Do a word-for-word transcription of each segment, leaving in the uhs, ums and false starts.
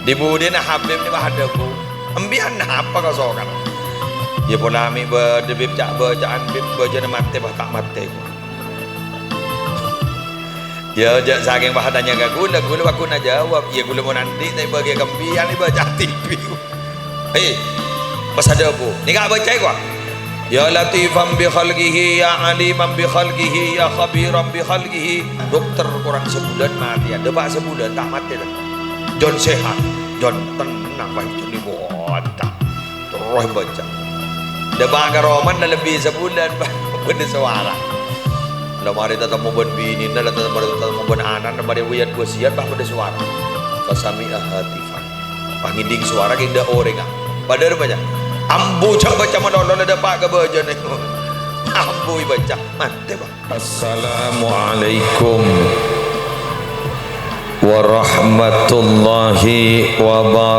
Di-budina Habib nèka pas adhâbu, "Empèyan napa kasokan?" "Iyâ pola mè' bâdâ, Bib, ca'-bâca'an, Bib, bâjâna matè, pas ta' matè." Iyâ, jhâ' sakèng pas atanya ka ghulâ, ghulâ paghun ajâwâb, "Iyâ, ghulâ mon andi', tapè bâgi ka empèyan èbâca T V." Eh, pas adhâbu, "Nèka bâcaè, kowa." "Ya Latifan bi khalqihi, ya Aliman bi khalqihi, ya Khabiran bi khalqihi." Dokter korang sabulân matèyan, dâpa' sabulân ta' matè, ta'. Jon sehat, jon tenang, pas jon èbâca. Terros bâca. Dâpa' ka romana lebbi sabulân, pas bâdâ sowara. La marè tatemmo bân binèna, la marè tatemmo bân ana'na, marè wiyat wasiat, pas bâdâ sowara. Fasami'a hatifan. Pas ngèdhing sowara kèng dâ' orèngnga. Padâ rupanya. Ambu jhâ' bâca malolo la dâpa' ka bâjâna. Ambu èbâca. Matè, Pak. Assalamualaikum warahmatullahi wabarakatuh.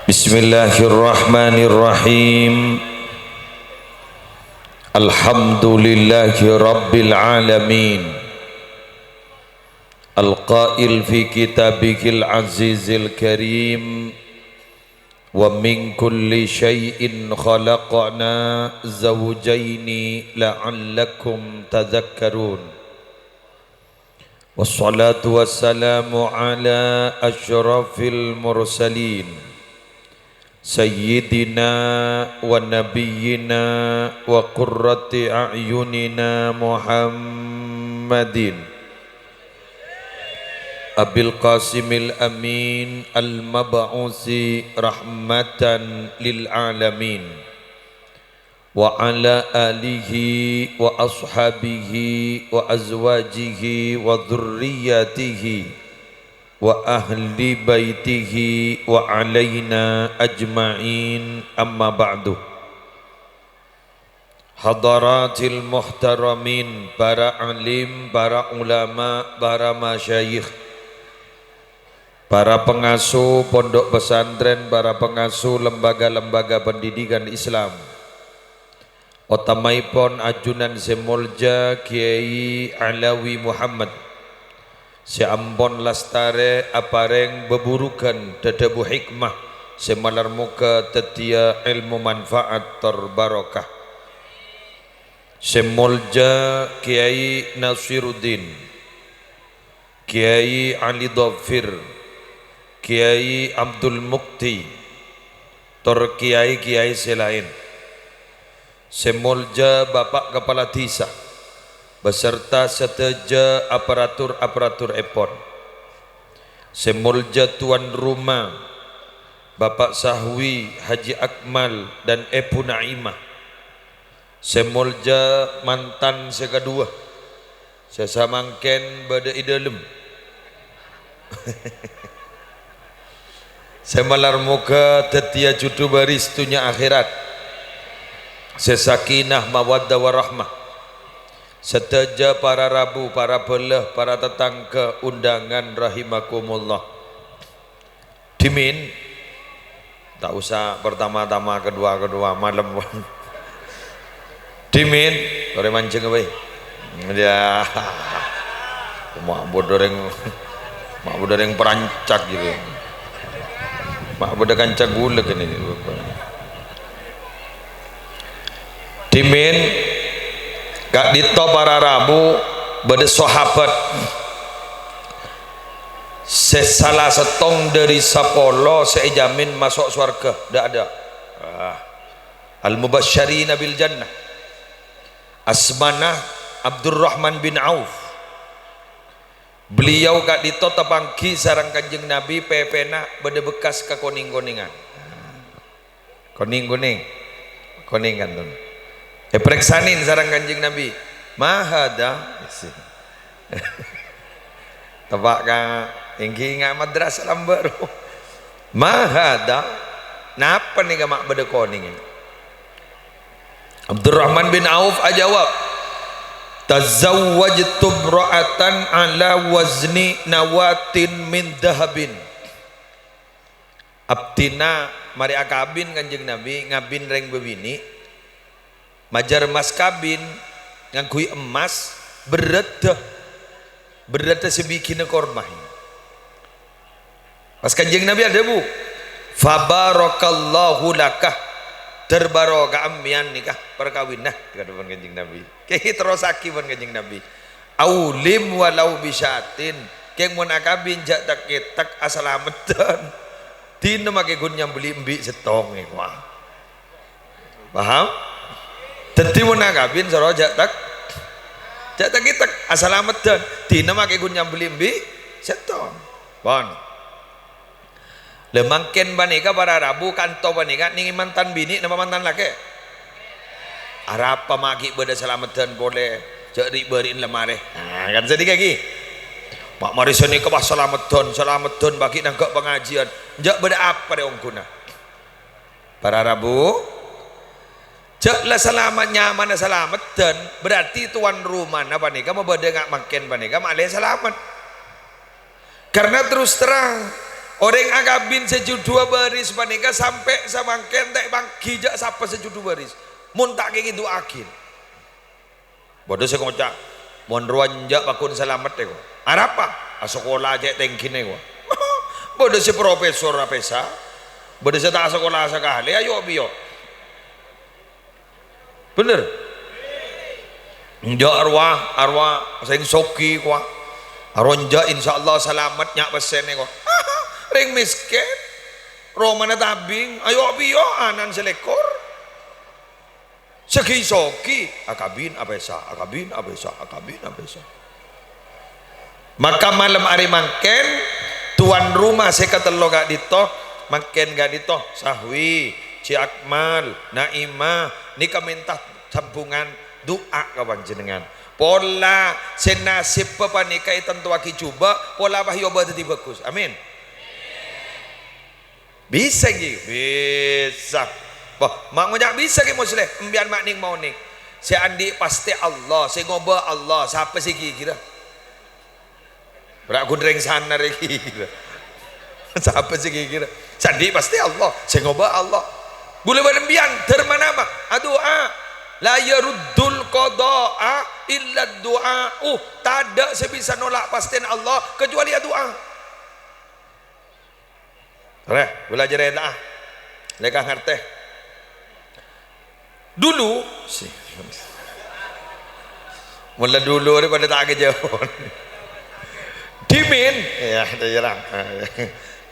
Bismillahirrahmanirrahim. Alhamdulillahi rabbil alamin. Al-qail fi kitabihil azizil karim, "Wa min kulli syai'in khalaqna zawjaini la'allakum tadzakkarun." Wassalatu wassalamu ala asyrafil mursalin, sayyidina wa nabiyyina wa qurrati a'yunina Muhammadin, Abil Qasimil Amin, al-mab'usi rahmatan lil alamin, wa ala alihi wa ashabihi wa azwajihi wa dzurriyyatihi wa ahli baitihi wa alaina ajma'in, amma ba'du. Hadaratil muhtaramin, para alim, para ulama, para masyayikh, para pengasuh pondok pesantren, para pengasuh lembaga-lembaga pendidikan Islam, otamaèpon ajunan sè molja Kyai Alawi Muhammad, sè ampon lastarè aparèng bhâbhurughân dhâdhâbu hikmah sè malar moghâ dhâddhiyâ èlmo manfaat tor barokah. Sè molja Kyai Nasiruddin, Kyai Ali Dhafir, Kyai Abdul Mukti, tor kyai-kyai sè laèn. Sè molja Bapak Kepala Dhisa beserta sadhâjâ aparatur-aparaturèpon. Sè molja tuan rumah, Bapak Sahwi, Haji Akmal, dan Èbhu Naimah. Sè molja mantan sè kaduwâ, sè samangkèn bâdâ è dâlem. Sè malar moghâ dhâddhiyâ jhudhu bâris dhunnya akhèrat. Sè sakinah, mawaddah, warahmah. Sadhâjâ para rabu, para bhâlâ, para tatangghâ, undangan rahimakumullah. Dhimèn, ta' osa pertama-tama, kedua-kedua, malem. Dhimèn, torè manjeng bhâi. Yâ. Ma' bâdâ rèng, ma' bâdâ rèng perancak gitu. Ma' bâdâ kanca ghulâ kènè. Dhimèn, ka'dinto para rabu bâdâ sahabat sè sala sèttong dâri sapolo sè èjamin maso' sowarghâ, dâ'-adâ'. Ah. Al-Mubasysyarina bil Jannah. Asmana Abdurrahman bin Auf. Beliau ka'dinto tapangghi sareng Kanjeng Nabi, pèpèna bâdâ bekkas kakonèng-konèngan. Konèng-konèng. Konèng, kantun. Èparèksanè sareng Kanjeng Nabi. "Ma hadza?" Teppa' ka, èngghi nga' madrasah lambâ' ro. "Ma hadza?" Napa nèka ma' bâdâ konèngnga? Abdurrahman bin Auf ajâwâb, "Tazawwajtu imra'atan ala wazni nawatin min dhahabin." Abdhina marè akabin Kanjeng Nabi, ngabin rèng bâbinè', majâr mas kabin ngangghuy emmas, berrâddhâ, berrâddhâ sè bighina korma. Pas Kanjeng Nabi adhâbu, "Fabarakallahu laka, ter barokah mèyan nèka parkawinna," kadhâbuna Kanjeng Nabi. Kèng terrossaghi bân Kanjeng Nabi, "Aulim walau bisyatin, kèng mon akabin jhâ' tek-ngètek asalameddhân. Dinah makè ghun nyambelli embi' sèttong," wah. Paham? Dhâddhi mon akabin soro jhâ' tek-, jhâ' tek-ngètek, asalameddhân. Dinah makè ghun nyambelli embi' sèttong. Pon. Lha mangkèn panèka para rabu kanto panèka nèng mantan binè' napa mantan lakè'? Arapa ma' ghi' bâdâ salameddhân polè, jhâ' ri'-bâri'na la marè. Nah, kan sanèka ghi. Ma' marè sanèka pas salameddhân, salameddhân bâgi nangghâ' pangajiân. Jhâ' bâdâ apa rè ongghuna? Para rabu, jhâ' la salamet nyamana salameddhân, berarti tuan rumana panèka mabâdâ nga' mangkèn panèka malè salamet. Karna terros terrang, orèng akabin sè jhudhuwâ bâris panèka sampè' samangkèn ta' èpangghi jhâ' sapa sè jhudhu bâris, mon ta' kèngèng du'aaghi. Bâdâ sè ngoca', "Mon rowa enjâ' pagghun salamet, èko." Arapa? Asakola cè' tèngghina, èko. Bâdâ sè profesor apèsa, bâdâ sè ta' asakola sakalè, ayo piyo. Bhender? Enjâ' arwah, arwah sè soghi, kowa. Arowa enjâ', insyaallah salamet nya' pèssèna, èko. Rèng mèskèn, romana tabing, ayo piyo, ana'na sè lèkor. Sè ghi-soghi, akabin apèsa, akabin apèsa, akabin apèsa. Maka malem arè mangkèn, tuan rumah sè katello ka'dinto, mangkèn ka'dinto, Sahwi, Ji Akmal, Naimah, nèka mènta sambhungan du'a ka panjhennengngan. Pola sè nasebbhâ panèka ètantowaghi jhubâ', pola pas èobâ dhâddhi bhâghus. Amin. Bisa, ghi? Bisa. Bâh, ma' ngoca' bisa, ghi, Musleh? Empèyan ma' nèng-maonèng. Sè andi' pastè Allah, sè ngobâ Allah, sapa sè ghighirâ? Ra' ghun rèng sana rè ghighirâ. Sapa sè ghighirâ? Sè andi' pastè Allah, sè ngobâ Allah. Ghulâ bân empèyan, dhârmana apa? Adu'a. La yaruddul qada'a illa du'a'u. Tadâ' sè bisa nolak pastèna Allah, kecuali adu'a. Rè, ghulâ carèta'a. Lèka ngartè. Dulu, si-, mola dulu rè padâ ta' kajâwâb. Dhimèn, ya, ya, ya.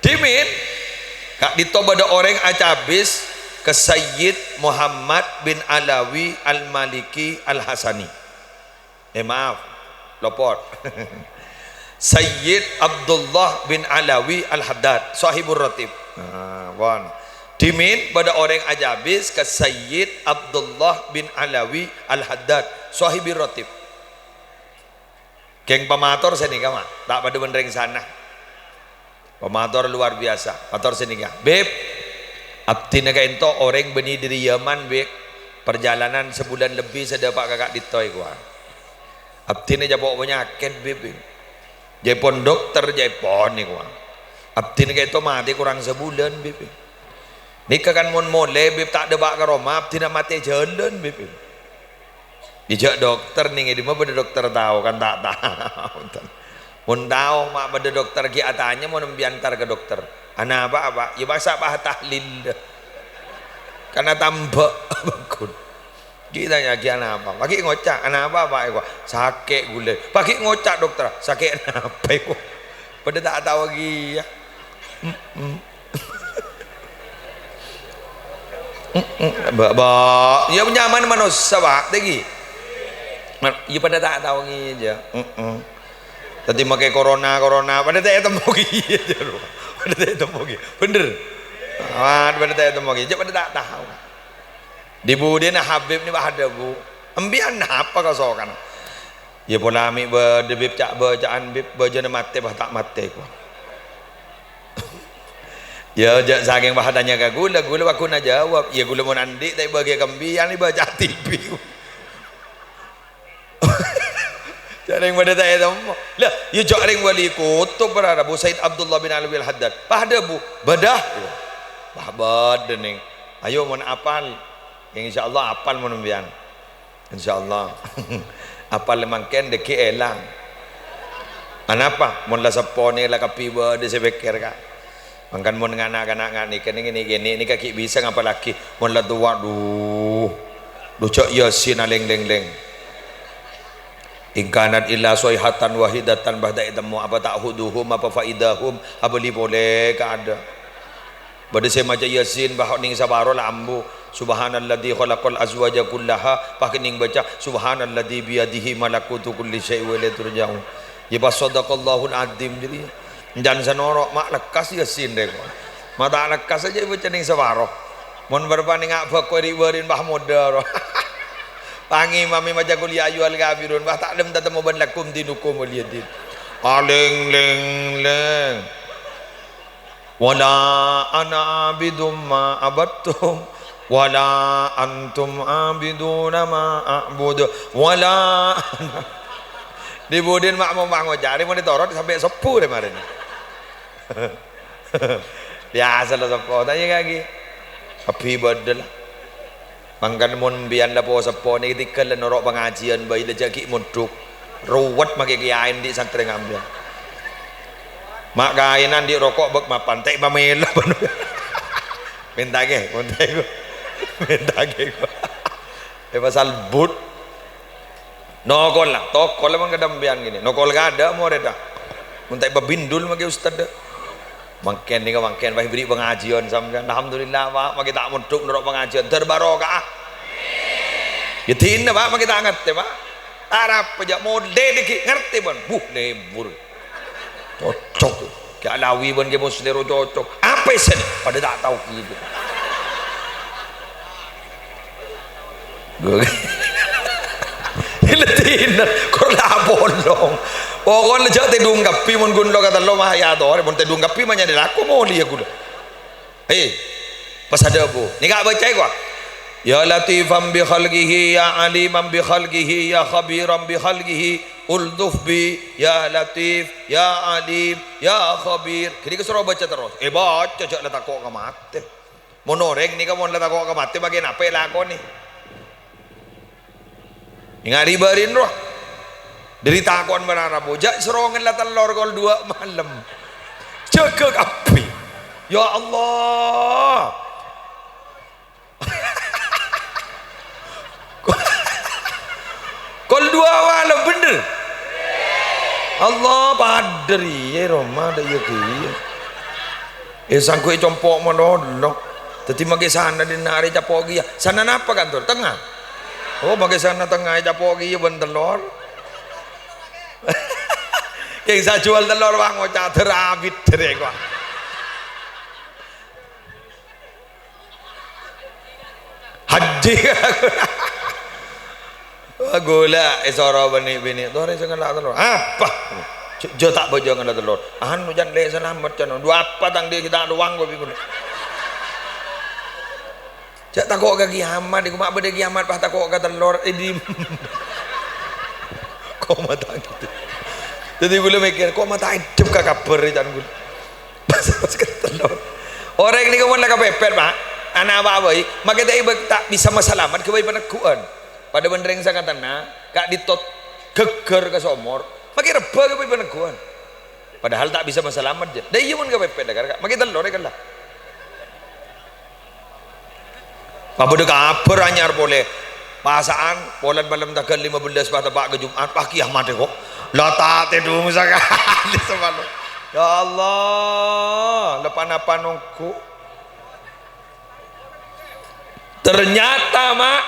Dhimèn, ka'dinto bâdâ orèng acabis ka Sayyid Muhammad bin Alawi Al-Maliki Al-Hasani. Eh, maaf, lopot. Sayyid Abdullah bin Alawi Al-Haddad, Shahibur Ratib. Nah, pon. Dhimèn bâdâ orèng acabis ka Sayyid Abdullah bin Alawi Al-Haddad, Shahibir Ratib. Kèng pamator sanèka, ma', ta' padâ bân rèng sana. Pamator luar biasa. Mator sanèka, "Bib, abdhina ka'dinto orèng bânnè dâri Yaman, Bib. Parjhâlânan sabulân lebbi sè dâpa' ka ka'dinto, èkowa. Abdhina ècapo' panyakèt, Bib. Jhâ' pon dokter, jhâ' pon, èkowa. Abdhina ka'dinto matè korang sabulân, Bib. Nèka kan mon molè, Bib, ta' dâpa' ka roma, abdhina matè jhâlân, Bib." Iyâ, jhâ' dokter nèng è dimma bâdâ dokter tao, kan ta' tao. Mon tao, ma' bâdâ dokter ghi' atanya mon empèyan entar ka dokter. "Anapa, Pak?" Iyâ, masa' pas tahlil. Karena tambâ' bâkun. Ghi' tanya ghi' anapa? Pas ghi' ngoca', "Anapa, Pak?" Èkowa, "Sakè' ghulâ." Pas ghi' ngoca' dokter, "Sakè' napa, èkowa?" Padâ ta' tao ghi' iyâ. Mm-mm. Mm-mm. Ba-, ba-, iyâ nyamana manossa, Pak, ta' ghi. Ma-, iyâ padâ ta' tao ngèjâ. Mm-mm. Dhâddhi makè corona, corona, padâ ta' ètemmo ghi, jârowa. Padâ ta' ètemmo ghi. Bhender. Wah, padâ ta' ètemmo ghi. Jhâ' padâ ta' tao. Di budina Habib nèka pas adhâbu, "Empèyan napa kasokanna?" "Iyâ pola mè' bâdâ, Bib, ca'-bâca'an, Bib, bâjâna matè, pas ta' matè," èkowa. Iyâ, jhâ' sakèng pas atanya ka ghulâ, ghulâ pas ghun ajâwâb. Iyâ, ghulâ mon andi' ta' èbâghi ka empèyan, èbâca T V. Jhâ' rèng padâ ta' ètemmo. Lah, iyâ jhâ' rèng Wali Kutub, para rabu Sayyid Abdullah bin Alawi Al-Haddad. Pas adhâbu, "Bâdâ." Pas bâdâ, nèng. Ayo, mon apal. Insyaallah apal mon empèyan. Insyaallah. Apal mangkèn dhâggi' èlang. Anapa? Mon la seppona la kabbhi bâdâ sè pèkkèr, Ka'. Mangkana mon ngana'-kana' nganèka nèka, nèka, nèka ghi' bisa ngapallaghi. Mon la towa, dhu. Dhu, jhâ' Yasin alèng-lèng-lèng. "In kanat illa shaihatan wahidatan," bâdâ ètemmo, apa ta'khudzuhum, apa fa idza hum, abâli polè ka adâ'. Bâdâ sè maca Yasin, bâh, nèng saparo la ambu. "Subhanalladzi khalaqal azwaja kullaha," bâh, nèng bâca, "Subhanalladzi biyadihi malakutu kulli syai'in wa ilaihi turja'un." Yâ, pas shadaqallahul adzim, jadi, jhân sanoro', ma' lekkas Yasin rè, kok. Ma' ta' lekkas jhâ' èbâca nèng saparo. Mon bârâmpa nèng abâ' kok ri'-bâri'na, bâh, modâ, ro. Pangimamè maca qul ya ayyuhal kafirun, bâh, ta' lem tatemmo bân lakum dinukum waliyadin. Alèng-lèng-lèng. "Wala ana abidum ma abattum, wala antum abiduna ma a'bud, wala ana." Di budin ma' mau ngoca', arè mon ètoro' sampè' sebbhu rè marèna. Biyasa la sebbhu, ta' iyâ, Ka', ghi. Kabbhi bâdâ la. Mangkana mon bi'en la po-seppo nèka tèghâl la noro' pangajiyân bhâi la jhâ' ghi' mondhuk. Ruwet makè kèyaè andi' santrè ngambi'ân. Ma' kaèna andi' roko' bâk mapan, ta' èpamèlo. Mènta ghi, mènta ghi. Mènta ghi. È pasal but. Nokola, tokola mangkana sampèyan kènè. Nokol ka adâ' morèdda. Mon ta' èpabindul makè ustadda. Mangkèn nèka mangkèn, pas èberri' pangajiyân sampèyan. Alhamdulillah, Pak, makè ta' mondhuk noro' pangajiyân. Dâr barokah. Yâ dinna, Pak, makè ta' ngartè, Pak. Arapa jhâ' molè dhâggi' ngartè, pon. Buh, lèbur. Cocok. Kè Alawi bân Kè Muslèh ro cocok. Apa sèn? Padâ ta' tao gitu. Ladinna, kor la apolong. Pokokna jhâ' tèdung kabbhi, mon ghun lo katello ma' yâ torè, mon tèdung kabbhi ma' nyarè lako molèya ghulâ. He, pas adhâbu. Nèka abâcaè, kowa. Ya Latifan bi khalqihi, ya Aliman bi khalqihi, ya Khabiran bi khalqihi, ultuf bi, ya Latif, ya Alim, ya Khabir. Ghânèka soro bâca terros. Èbâca jhâ' la tako' ka matè. Mon orèng nèka mon la tako' ka matè, makè napa èlakonè? Ènga' ri-bâri'na rowa. Dâri tako'en marara bojâ, soro ngella tellor kol duwâ' malem. Jâgâ kabbhi. Ya Allah. Kol duwâ' malem, bhender. Allah, padâ rèya, roma, dâ' iyâ ghiyâ. Eh, sanggup compo' malolo. Dhâddhi makè sana dinna' arè capo' kèya. Sana napa, kantor? Tengnga? Oh, makè sana tengnga ècapo' kèya bân tellor. Kèng sajhuwâl tellor, wah, ngoca' dâr abit dârè, kowa. Haji. Wah, ghulâ èsoro bânnè binè', "Torè sè ngella' tellor." "Apa?" "Jhâ', jhâ' ta' bâjâ ngella' tellor." "Anu, can lè' salamet, can. Dhu apa tang dhi' ghi' ta' lowang kopi ghulâ." Jhâ' tako' ka kiyamat, iku ma' bâdâ kiyamat pas tako' ka tellor, è dimma? Koma ta' gitu. Dhâddhi ghulâ mèkkèr, "Kok ma' ta' èdhep ka kabhâr, can ghulâ?" Pas, pas ka tellor. Orèng nèko mon la kapèpèt, Pak, ana' apa bhâi, makè ta' èbâ-, ta' bisa masalamet ghâbây paneggu'ân. Padâ bân rèng sakatanna, ka'dinto ghâggâr ka somor, makè rebbhâ ghâbây paneggu'ân. Padahal ta' bisa masalamet, jâ. Dâ' iyâ mon kapèpèt, la, Ka', makè tellor, è, kella. Pas bâdâ kabhâr anyar polè. Pasa'an, polana malem tangghâl lima belas, pas teppa' ka Jum'at, pas kiyamat, kok. La ta' tèdung sakalè samalem. Ya Allah, la pa-napa nonggu. Ternyata, ma',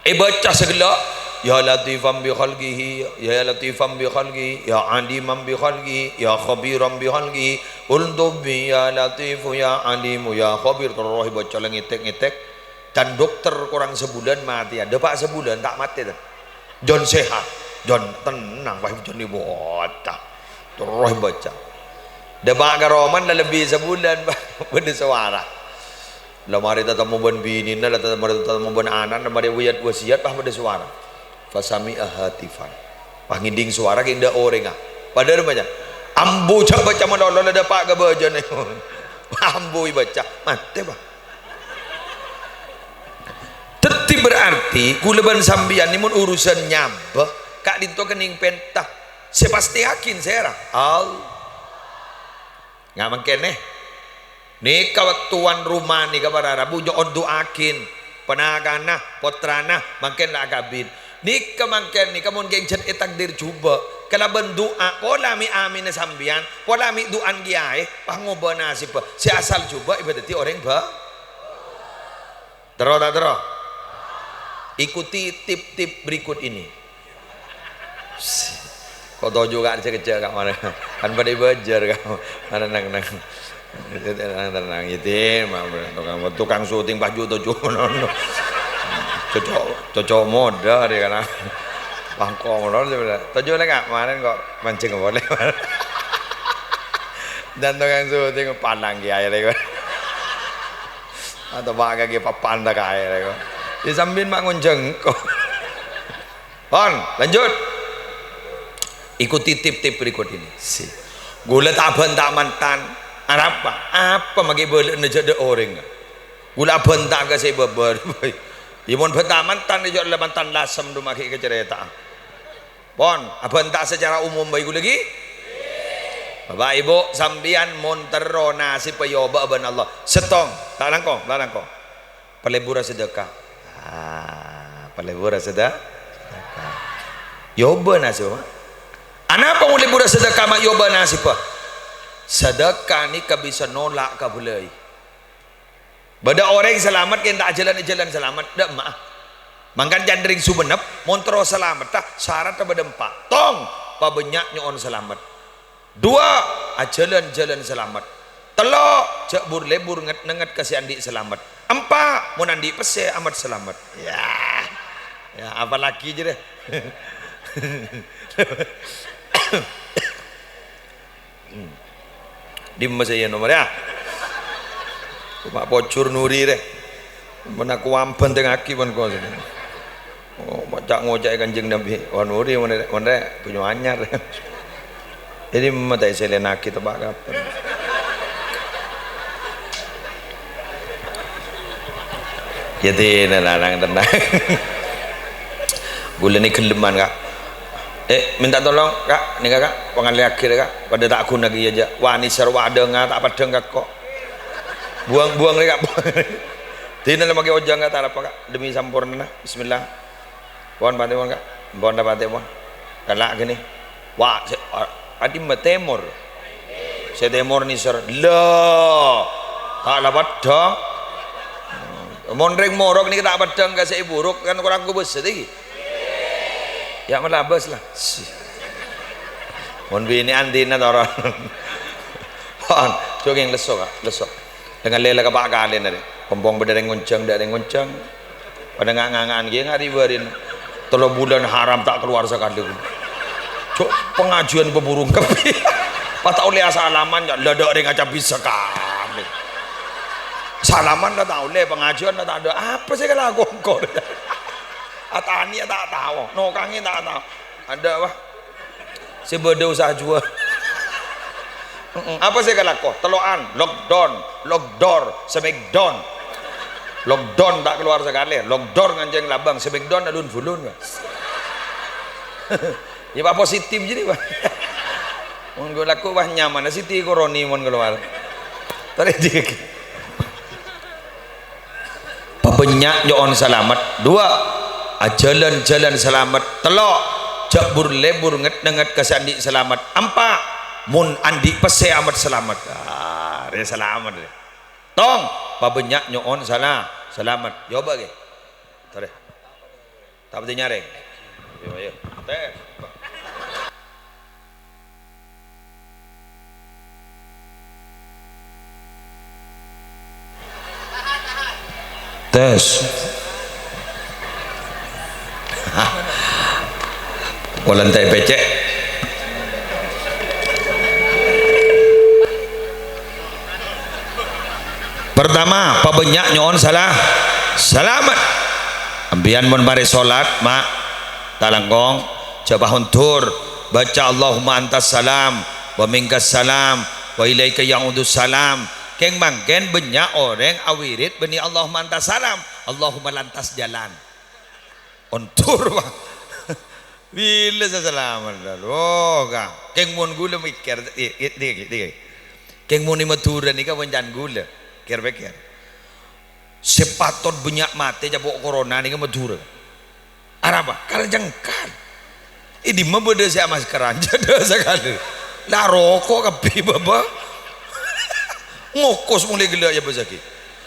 èbâca sè ghellâ', "Ya Latifan bi khalqihi, ya Latifan bi khalqihi, ya Aliman bi khalqihi, ya Khabiran bi khalqihi, ultuf bi ya Latifu ya Alimu ya Khabir," terros èbâca la ngètèk-ngètèk. Can dokter korang sabulân matèya. Dâpa' sabulân ta' matè, ta? Jhân sehat, jhân tennang, pas jhân èbâca. Terros èbâca. Dâpa' ka romana la lebbi sabulân, bâdâ sowara. La marè tatemmo bân binèna, la ta-, marè tatemmo bân ana'na, marè wiyat wasiyat, pas bâdâ sowara. Fasami'a hatifan. Pas ngèdhing sowara kèng dâ' orèngnga. Padâ rupanya. Ambu jhâ' bâca malolo, la dâpa' ka bâjâna. Ambu èbâca. Matè, Pak. Dhâddhi berarti Artè, kaulâ bân sampèyan nè mon urusan nyabâ, ka'dinto kennèng pènta. Sè pastèyaghi sèra? Allah. Nga' mangkèn, nè. Nèka tuan rumah nèka para rabu nyo'on du'aaghi. Ponakanna, pottrana, mangkèn la akabin. Nèka mangkèn nèka mon ghenjhât ètakdir jhubâ'. Kalabân du'a, pola mè' amènna sampèyan, pola mè' du'ana kèyaè, pas ngobâ nasibbhâ. Sè asal jhubâ' èpadhâddhi orèng bâ-, Terro ta' terro? Ikuti tip-tip berikut ini. Ko' toju' ka' kecek-kecek ka' mara. Kan padâ bâjâr ka' mara nang-nang. Tenang, tenang. Iyâ, Din, ma-, tukang, tukang syuting pas ju toju' ngono. Cocok, cocok modâ deh kana. Bangko ngono sih, bener. Toju' lè ka' mara ko' mancing boleh. Dan tukang syuting palang ki aèr ko'. Atau bâ' kakè papan ta' kaè, rè, ko'. Iyâ, sampèyan ma' ngonjhâng ko'. Pon, lanjut. Ikuti tip-tip berikut ini. Si. Ghulâ ta' abhânta mantan. Arapa? Apa maghi bâlâ'na jhâ' dâ' orèng? Ghulâ abhânta ka sè bâbâr. Iyâ, mon bhânta mantan, jhâ' la mantan lasem dhu maghi kacarèta. Pon, abhânta secara umum bhâi ghulâ ghi? Bapa' Ibu, sampèyan mon terro nasibbhâ èobâ bân Allah. Sèttong, ta' langkong, ta' langkong. Palebur asadhâka. Ah, palebur asadhâ-, sadhâka. Èobâ nasibbhâ. Anapa mon lebur asadhâka ma' èobâ nasibbhâ? Sadhâka nèka bisa nolak kabâlâi. Bâdâ orèng salamet kèng ta' ajhâlân è jhâlân salamet, dâ' emma'a. Mangkana can rèng Sumenep, mon terro salametta, saradhdhâ bâdâ empa'. Tong, pabânnya' nyo'on salamet. Dua, ajhâlân jhâlân salamet. Tello', jhâ' bur-lebur ngèt-nèngèt ka sè andi' salamet. Empa', mon andi' pèssè, amat salamet. Ya. Ya, apalagi jârèya. Hmm. Dimma sè iyâ nomer, ya? Coma pojhur nuri, rè. Mon aku ambhântèngngaghi bân kosè. Oh, maca ngocaè Kanjeng Nabi. Wah, nuri mon rè, mon rè, bânnya' anyar. Jadi, mata èsèlènaghi teppa' kapan. Ya, dina, lanang tenang. Ghulâ nè ghellem, Kak. Eh, minta tolong, Kak. Nèka, Kak. Pangallèyaghi, Kak. Padâ ta' ghuna kèya, jhâ'. Wani sèr wadângnga ta' paddhâng, Kak, ko'. Buang-buang, Kak. Dina la maghi ojhâng, Kak. Ta' arapa, Kak. Demi sampornana. Bismillah. Pon, pate, pon, Kak. Pon, pate, pon. Kala' gini. Wah, sè, a-, adimma tèmor. Sè tèmor nèsèr. Lho. Ta' la paddhâng. Mon rèng morok nèka ta' paddhâng ka sè èburuk, kan korang kobâsa, tèngghi. Ya, malabâs, la. Si. Mon binè'an dina toron. Pon, jhâ' kèng lesso, Kak. Lesso. Dengan lela ka pa' kalèna rè. Pompong bâdâ rèng ngonjhâng, dâ' rèng ngonjhâng. Padâ nga'-nganga'an kèya nga' ri-bârin. Tello bulân haram ta' kalowar sakalè. Jhâ' pangajiân paburung kabbhi. Pas ta' ollè asalaman, ya, la dâ' rèng acabis sakalè. Salaman la ta' ollè, pangajiân la ta' adâ'. Apa sè èkalako engko'? Atani ya ta' tao, nokangè ta' tao. Adâ', wah. Sè bâdâ usaha jhuwâ. Heeh, apa sè èkalako? Tello'an, lockdown, lockdoor, smackdown. Lockdown ta' kalowar sakalè, lockdoor ngancèng labâng, smackdown alun-bulun, Pak. Ya, Pak, positif jadi, Pak. Mon ghulâ lako, wah, nyaman, Siti Koroni mon kalowar. Tarè dikit. Pabânnya' nyo'on salamet. Dua, ajhâlân-jhâlân salamet. Tello', jhâ' bur-lebur ngèt-nèngèt ka sè andi' salamet. Empa', mon andi' pèssè amat salamet. Ah, rè salamet, rè. Tong, pabânnya' nyo'on sala-, salamet. Èobâ, ghi? Torè. Ta' patè nyarèng. Ayo, ayo. Tes. Tes. Polana ta' èpècè'. Pertama, pabânnya' nyo'on sala-, salamet. Sampèyan mon marè sholat, Ma', ta' langkong, jhâ' pas ondur, baca Allahumma antas salam, wa minkas salam, wa ilaika ya'udus salam. Kèng mangkèn bânnya' orèng awirid bânnè Allahumma antas salam, Allahumma lantas jalan. Ondur, Pak. Bilâ sè salamet, lho, Ka'. Kèng mon ghulâ mèkkèr, i-, i-, nèka, nèka. Kèng mon è Madhurâ nèka bânnya'an ghulâ. Kèr-pèkkèr. Sè patot bânnya' matè ca'na corona nèka Madhurâ. Arapa? Kal-cengkal. È dimma bâdâ sè amaskeran? Jâdâ sakalè. La roko' kabbhi, Bapa'. Ngokos molaè ghellâ' ya, Bas, ghi.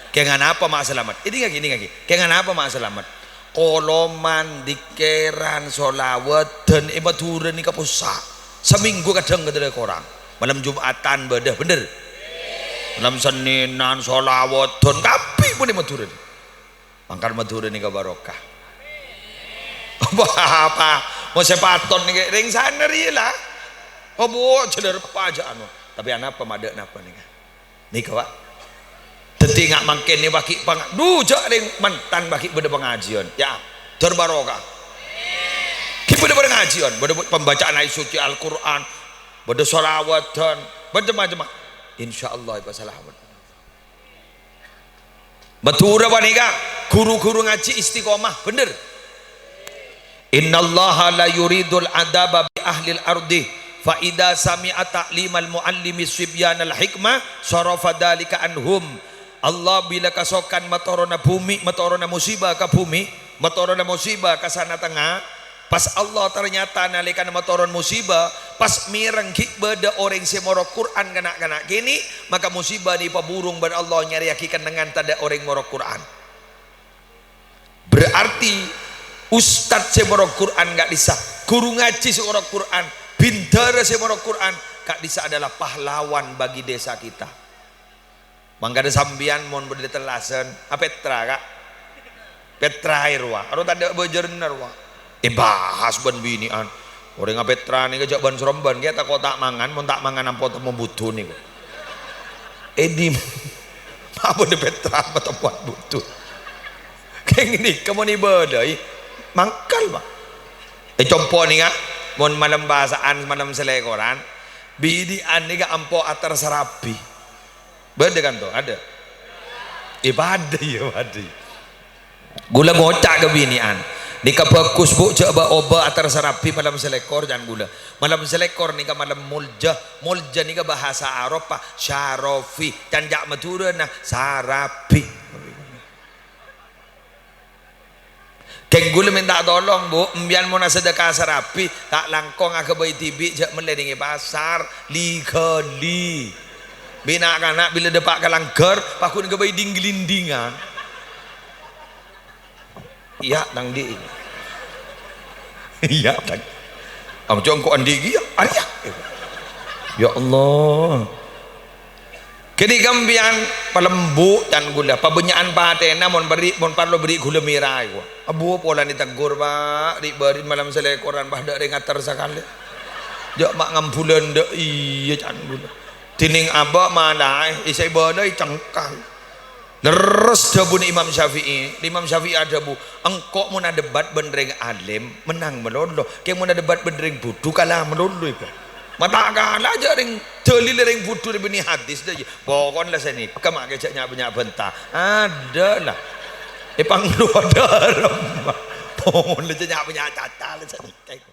Kèng anapa ma' salamet? Èdingngaghi, èdingngaghi. Kèng anapa ma' salamet? Koloman, dikèran, sholawatan è Madhurâ nèka possa'. Samènggu kadhâng kadhâng korang. Malem Jum'atan bâdâ, bhender? Malem Sennènan, sholawatan, kabbhi pon è Madhurâ. Mangkana Madhurâ nèka barokah. Apa, apa? Mon sè patot nèka rèng sana rèya la. Apa jhâlâr pajâ anu. Tapi anapa ma' dâ' napa nèka? Nèka, Pak. Dhâddhi nga' mangkèn nèka bâgi pang-, du, jhâ' rèng mantan bâgi bâdâ pangajiyân. Ya, dâr barokah. Ghi' bâdâ pangajiyân, bâdâ pembacaan ayat suci Al-Qur'an, bâdâ sholawatan, macem-macem. Insyaallah èpasalamet. Madhurâ panèka ghuru-ghuru ngajhi istiqomah, bhender? "Innallaha la yuridul adzaba bi ahlil ardi, fa idza sami'a ta'limal muallimi sibyanal hikmah, sarafa dzalika anhum." Allah bilâ kasokan matoronna bhumè, matoronna musiba ka bhumè, matoronna musiba ka sana tengnga, pas Allah ternyata nalèkana matoron musiba, pas mèreng ghi' bâdâ orèng sè morok Qur'an ka na'-kana' kènè', maka musiba nèka èpaburung bân Allah nyarèyaghi kennengngan tadâ' orèng morok Qur'an. Berarti ustad sè morok Qur'an ka'dhissa', ghuru ngajhi sè morok Qur'an, bhindhârâ sè morok Qur'an, ka'dhissa' adalah pahlawan bagi desa kita. Mangkana sampèyan mon bâdâ tellasan, apètra, Ka'. Pètraè rowa. Aro tadâ' bâjârânna rowa. Èbahas bân binè'an. Orèng apètra nèka jhâ' bân-sorombân, kèya tako' ta' mangan, mon ta' mangan ampo temmo budhu nèko. Èdhi, ma' bâdâ pètra patemmowan budhu. Kèng nèka mon èbâlâi, mangkal, Pak. È compo' nèka, mon malem pasa'an, malem salèkoran, binè'an nèka ampo atar sarabi. Bâdâ kan to? Ada? Eh, padâ, iyâ, padâ. Ghulâ ngoca' ka binè'an, "Nèka bhâghus, Bu, jhâ' bâ-obâ atar sarabi malem salèkor," can ghulâ. Malem salèkor nèka malem molja. Molja nèka bhâsa Arab, Pak, syarofi. Can ca' Madhurâna, sarabi. Kèng ghulâ mènta tolong, Bu, empèyan mon asadâka sarabi, ta' langkong aghâbây dhibi', jhâ' mellè nèng è pasar, li-ghâli. Bi' na'-kana' bilâ dâpa' ka langghâr, paghun ghâbây ding-ghlindingan. Iyâ, tang dhi'. Iyâ, tang. Am, cong, ko' andi' ghi, iyâ? Arèya. Ya Allah. Kènè' ghâmpèyan palembbu', can ghulâ. Pabânnya'an patèna mon bâri', mon parlo bâri' ghulâ mèra, ko'. Abu, polana ètegghur, Pak. Ri'-bâri' malem salèkoran, pas dâ' rèng atar sakalè. Jhâ' ma' ngambulân dâ' iyâ, can ghulâ. Dhinèng abâ' malaè, èsè bâlâi cengkal. Lerres dhâbuna Imam Syafi'i. Imam Syafi'i adhâbu, "Engko' mon adebat bân rèng alim, mennang malolo. Kèng mon adebat bân rèng budhu, kala malolo, Ibu." Ma' ta' kala jhâ' rèng dalil rèng budhu rè bânnè hadis dâ' iyâ. Pokokna la sanèka, ma' kè jhâ' nya'-bânnya' bânta. Adâ la. È panglowa dârem. Pokokna jhâ' nya'-bânnya' caca la sanèka.